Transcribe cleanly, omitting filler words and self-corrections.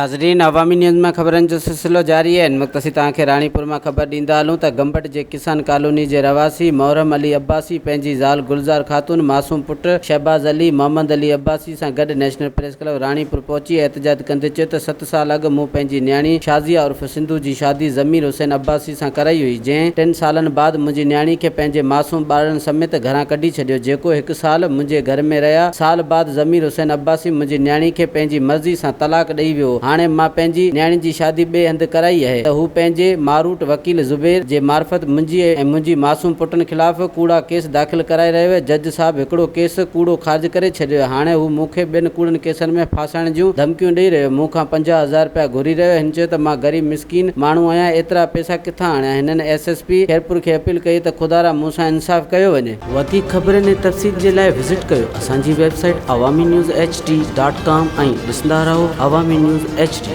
ناظرين عوامي نيوز مان خبرن جو سلسلو جاري آهي هن وقت اسين توهان کي راڻيپور مان خبر ڏيندا هلون ته گمبٽ جي ڪسان ڪالوني جي رهواسي محرم علي عباسي پنهنجي زال گلزار خاتون معصوم پٽ شهباز علي محمد علي عباسي سان گڏ نيشنل پريس ڪلب راڻيپور پهچي احتجاج ڪندي چيو ته ست سال اڳ مون پنهنجي نياڻي شازيه عرف سنڌو جي شادي ضمير حسين عباسي سان ڪرائي هئي جنهن ٽن سالن بعد منهنجي نياڻي کي پنهنجي معصوم ٻارڙن سميت گهران ڪڍي ڇڏيو جيڪو هڪ سال منهنجي گهر ۾ رهيا سال بعد ضمير حسين عباسي منهنجي نياڻي کي پنهنجي مرضي سان طلاق ڏئي ويو هاڻي مان پنهنجي نياڻي جي شادي ٻئي هنڌ ڪرائي اهي ته هو پنهنجي ماروٽ وڪيل زبير جي معرفت منهنجي ۽ منهنجي معصوم پٽن خلاف ڪوڙا ڪيس داخل ڪرائي رهيو اهي جج صاحب هڪڙو ڪيس ڪوڙو خارج ڪري ڇڏيو هاڻي هو مون کي ٻين ڪوڙن ڪيسن ۾ ڦاسائڻ جون ڌمڪيون ڏئي رهيو مون کان 50 هزار رپيا گهري رهيو هن چيو ته مان غريب مسڪين ماڻهو آهيان ايترا پئسا ڪٿان آڻيان هنن ايس ايس پي خيرپور کي اپيل ڪئي ته خدارا مون سان انصاف ڪيو وڃي. وڌيڪ خبرن ۽ تفصيل جي لاء وزٽ ڪيو اسان جي website Awami news H D dot com ۽ ڏسندا رهو عوامي نيوز ايڇ ڊي.